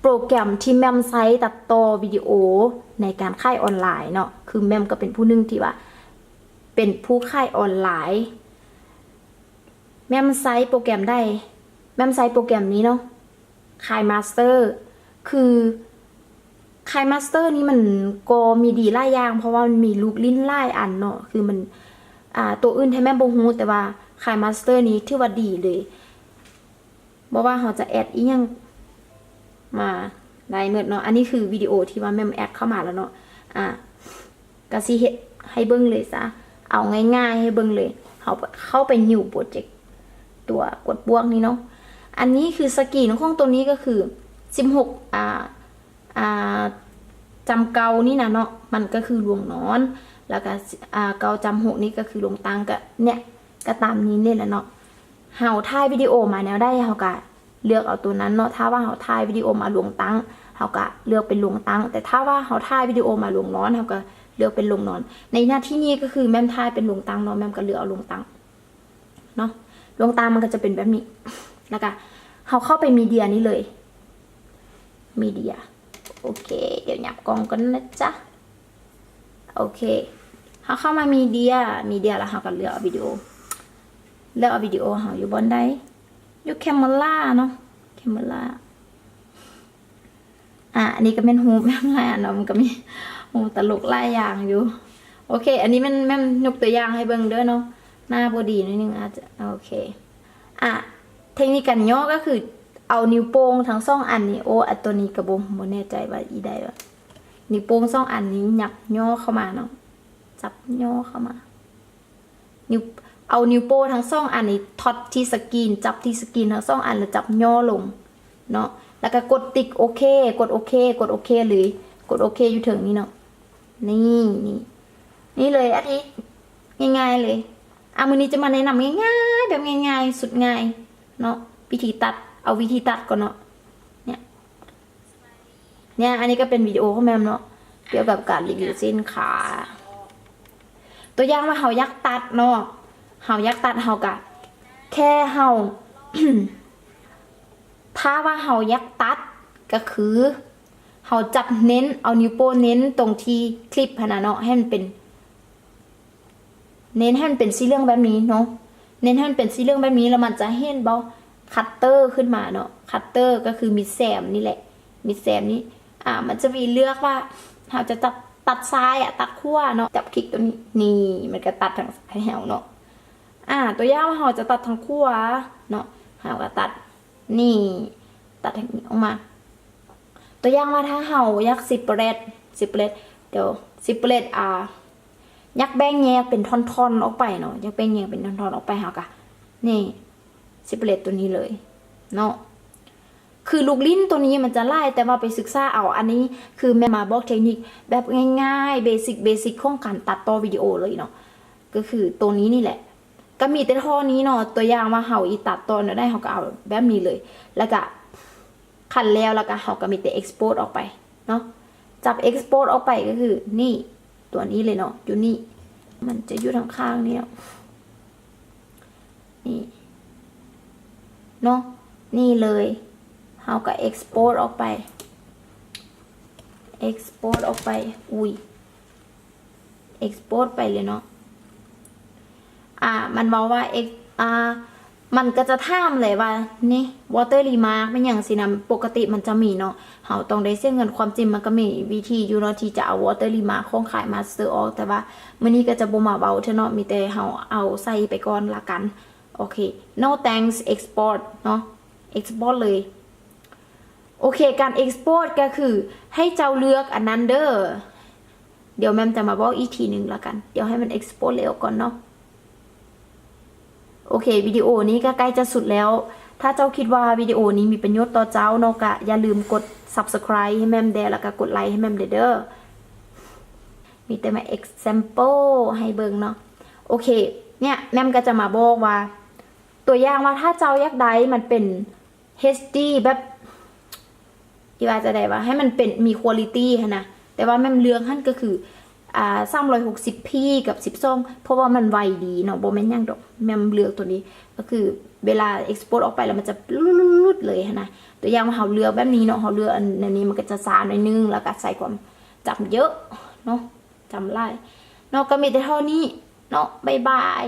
ໂປຣແກຣມທີ່ແໝ່ມໃຊ້ຕັດຕໍ່ວິດີໂອໃນການຂາຍອອນລາຍເນາະ ຄືແໝ່ມກໍເປັນຜູ້ໜຶ່ງທີ່ວ່າເປັນຜູ້ຂາຍອອນລາຍ. ແໝ່ມໃຊ້ໂປຣແກຣມໃດ? ແໝ່ມໃຊ້ໂປຣແກຣມນີ້ເນາະ KineMaster. ຄື KineMaster ນີ້ມັນກໍມີດີຫຼາຍຢ່າງ ເພາະວ່າມັນມີລູກຫຼິ້ນຫຼາຍອັນເນາະ ຄືມັນ ອ່າ ໂຕອື່ນແທ້ແມ່ນບໍ່ຮູ້ ແຕ່ວ່າ KineMaster ນີ້ຖືວ່າດີເລີຍ. ບໍ່ວ່າເຮົາຈະແອັດອີ່ຫຍັງມາໄດ້ໝົດເນາະ. ອັນນີ້ຄືວິດີໂອທີ່ວ່າແມ່ນແອັດເຂົ້າມາແລ້ວເນາະ ອ່າ ກະຊິເຮັດໃຫ້ເບິ່ງເລີຍຊະ ເອົາງ່າຍໆໃຫ້ເບິ່ງເລີຍ. ເຮົາເຂົ້າໄປ New Project ຕົວກົດບວກນີ້ເນາະ. ອັນນີ້ຄືສະກຣີນຂອງຕົວນີ້ກໍຄືສິບຫົກ ອ່າ ອ່າ ຈຳເກົ້ານີ້ນະເນາະ ມັນກໍຄືລວງນອນ ແລ້ວກໍ ອ່າ ເກົ້າຈຳຫົກນີ້ກໍຄືລວງຕັ້ງ. ກະເນີ້ຍ ກໍຕາມນີ້ນີ້ແຫຼະເນາະ. ເຮົາຖ່າຍວິດີໂອມາແນວໃດ ເຮົາກະເລືອກເອົາຕົວນັ້ນເນາະ. ຖ້າວ່າເຮົາຖ່າຍວິດີໂອມາລວງຕັ້ງ ເຮົາກະເລືອກເປັນລວງຕັ້ງ ແຕ່ຖ້າວ່າເຮົາຖ່າຍວິດີໂອມາລວງນອນ ເຮົາກະເລືອກເປັນລວງນອນ. ໃນໜ້າທີ່ນີ້ກໍຄືແມ່ນຖ່າຍເປັນລວງຕັ້ງເນາະ ແມ່ນກະເລືອກເອົາລວງຕັ້ງເນາະ. ລວງຕັ້ງມັນກໍຈະເປັນແບບນີ້ ແລ້ວກະເຮົາເຂົ້າໄປມີເດຍນີ້ເລີຍ ມີເດຍ. ໂອເຄ ດຽວຫຍັບກ້ອງກ່ອນນະຈ໊ະ. ໂອເຄ ເຮົາເຂົ້າມາມີເດຍ ມີເດຍແລ້ວເຮົາກໍເລືອກເອົາວິດີໂອ ເລືອກເອົາວິດີໂອເຮົາຢູ່ບ່ອນໃດ? ຢູ່ camera ເນາະ camera. ອ່າ ອັນນີ້ກໍແມ່ນຮູບແມ່ນຫຼາຍອັນເນາະ ມັນກໍມີຮູບຕະຫຼົກຫຼາຍຢ່າງຢູ່. ໂອເຄ ອັນນີ້ແມ່ນ ແມ່ນຍົກຕົວຢ່າງໃຫ້ເບິ່ງເດີເນາະ ໜ້າບໍ່ດີໜ້ອຍໜຶ່ງ ອາດຈະ ໂອເຄ. ອ່າ ເທັກນິກການຫຍໍ້ກໍຄືເອົານິ້ວໂປ້ງທັງສອງອັນນີ້ ໂອ້ ອັນຕົວນີ້ກໍບໍ່ ບໍ່ແນ່ໃຈວ່າອີໃດວະ ນິ້ວໂປ້ງສອງອັນນີ້ຫຍັບຫຍໍ້ເຂົ້າມາເນາະ ຈັບຫຍໍ້ເຂົ້າມາ ນິ້ວ ເອົານິ້ວໂປ້ງທັງສອງອັນນີ້ທອດທີ່ສະກຣີນ ຈັບທີ່ສະກຣີນທັງສອງອັນ ແລ້ວຈັບຫຍໍ້ລົງເນາະ ແລ້ວກໍກົດຕິກໂອເຄ ກົດໂອເຄ ກົດໂອເຄເລີຍ ກົດໂອເຄຢູ່ເທິງນີ້ເນາະ. ນີ້ ນີ້ ນີ້ເລີຍ ອັນນີ້ງ່າຍໆເລີຍ. ອ່າ ມື້ນີ້ຈະມາແນະນຳງ່າຍໆ ແບບງ່າຍໆ ສຸດງ່າຍເນາະ ວິທີຕັດ ເອົາວິທີຕັດກ່ອນເນາະ. ເນີ້ຍ ເນີ້ຍ ອັນນີ້ກໍເປັນວິດີໂອຂອງແມ່ມເນາະ ກ່ຽວກັບການຣີວິວສິນຄ້າ. ຕົວຢ່າງວ່າເຮົາຢາກຕັດເນາະ ເຮົາຢາກຕັດ ເຮົາກະແຄ່ເຮົາ ຖ້າວ່າເຮົາຢາກຕັດ ກໍຄືເຮົາຈັບເນັ້ນ ເອົານິ້ວໂປ້ງເນັ້ນຕົງທີ່ຄລິບຫັ້ນນະເນາະ ໃຫ້ມັນເປັນ ເນັ້ນໃຫ້ມັນເປັນສີ່ຫຼ່ຽມແບບນີ້ເນາະ ເນັ້ນໃຫ້ມັນເປັນສີ່ຫຼ່ຽມແບບນີ້ ແລ້ວມັນຈະເຫັນບໍ່ ຄັດເຕີຂຶ້ນມາເນາະ ຄັດເຕີກໍຄືມີດແຊມນີ້ແຫຼະ ມີດແຊມນີ້ ອ່າ ມັນຈະມີເລືອກວ່າເຮົາຈະຕັດ ຕັດຊ້າຍອະ ຕັດຂວາເນາະ ຈັບຄລິກຕົວນີ້ ນີ້ ມັນກໍຕັດທາງຊ້າຍໃຫ້ເຮົາເນາະ. ອ່າ ຕົວຢ່າງວ່າເຮົາຈະຕັດທາງຂວາເນາະ ເຮົາກໍຕັດ ນີ້ ຕັດທາງນີ້ອອກມາ. ຕົວຢ່າງວ່າຖ້າເຮົາຢາກ separate separate ດຽວ separate ອ່າ ຢາກແບ່ງແຍກເປັນທ່ອນໆອອກໄປເນາະ ຢາກແບ່ງແຍກເປັນທ່ອນໆອອກໄປ ເຮົາກະ ນີ້ separate ຕົວນີ້ເລີຍເນາະ. ຄືລູກຫຼິ້ນຕົວນີ້ມັນຈະຫຼາຍ ແຕ່ວ່າໄປສຶກສາເອົາ. ອັນນີ້ຄືແມ່ມາບອກເທັກນິກແບບງ່າຍໆ ເບສິກ ເບສິກຂອງການຕັດຕໍ່ວິດີໂອເລີຍເນາະ ກໍຄືຕົວນີ້ນີ້ແຫຼະ. ກໍມີແຕ່ທໍ່ນີ້ເນາະ ຕົວຢ່າງວ່າເຮົາອີຕັດຕໍ່ແນວໃດ ເຮົາກໍເອົາແບບນີ້ເລີຍ ແລ້ວກະຄັນແລ້ວ ແລ້ວກະເຮົາກໍມີແຕ່ export ອອກໄປເນາະ ຈັບ export ອອກໄປ ກໍຄືນີ້ ຕົວນີ້ເລີຍເນາະ ຢູ່ນີ້ ມັນຈະຢູ່ທາງຂ້າງນີ້ເນາະ ນີ້ເນາະ ນີ້ເລີຍ ເຮົາກໍ export ອອກໄປ export ອອກໄປ ອຸ້ຍ export ໄປເລີຍເນາະ. ອ່າ ມັນເວົ້າວ່າ ເອັກ ອ່າ ມັນກໍຈະຖາມເລີຍວ່າ ນີ້ Watermark ແມ່ນຫຍັງຊີ້ນະ ປົກກະຕິມັນຈະມີເນາະ ເຮົາຕ້ອງໄດ້ເສຍເງິນ. ຄວາມຈິງມັນກໍມີວິທີຢູ່ເນາະ ທີ່ຈະເອົາ Watermark ຂອງ KineMaster ອອກ ແຕ່ວ່າມື້ນີ້ກໍຈະບໍ່ມາເວົ້າເທື່ອເນາະ ມີແຕ່ເຮົາເອົາໃສ່ໄປກ່ອນລະກັນ. ໂອເຄ No thanks, export ເນາະ export ເລີຍ. ໂອເຄ ການ export ກໍຄືໃຫ້ເຈົ້າເລືອກອັນນັ້ນເດີ. ດຽວແມ່ມຈະມາບອກອີກທີໜຶ່ງລະກັນ. ດຽວໃຫ້ມັນ export ແລ້ວກ່ອນເນາະ. ໂອເຄ ວິດີໂອນີ້ກໍໃກ້ຈະສຸດແລ້ວ. ຖ້າເຈົ້າຄິດວ່າວິດີໂອນີ້ມີປະໂຫຍດຕໍ່ເຈົ້າເນາະ ກໍຢ່າລືມກົດ subscribe ໃຫ້ແມ່ມແດ່ ແລ້ວກໍກົດໄລໃຫ້ແມ່ມແດ່ເດີ. ມີແຕ່ມາ example ໃຫ້ເບິ່ງເນາະ. ໂອເຄ ເນີ້ຍ ແມ່ມກໍຈະມາບອກວ່າ ຕົວຢ່າງວ່າ ຖ້າເຈົ້າຢາກໄດ້ມັນເປັນ ເອັດດີ ແບບ ອີວ່າຈະໄດ້ວ່າ ໃຫ້ມັນເປັນ ມີ quality ຫັ້ນນະ ແຕ່ວ່າແມ່ນເລື່ອງຫັ້ນກໍຄື ອ່າ ສາມຮ້ອຍຫົກສິບພີ ກັບສິບສອງ ເພາະວ່າມັນໄວດີເນາະ ບໍ່ແມ່ນຫຍັງດອກ. ແມ່ນເລືອກຕົວນີ້ ກໍຄືເວລາ export ອອກໄປແລ້ວມັນຈະຫຼຸດໆເລີຍຫັ້ນນະ. ຕົວຢ່າງວ່າເຮົາເລືອກແບບນີ້ເນາະ ເຮົາເລືອກອັນແນວນີ້ ມັນກໍຈະຊ້າໜ້ອຍໜຶ່ງ ແລ້ວກໍໃຊ້ຄວາມຈຳເຍອະເນາະ ຈຳຫຼາຍເນາະ. ກໍມີແຕ່ເທົ່ານີ້ເນາະ ບາຍບາຍ.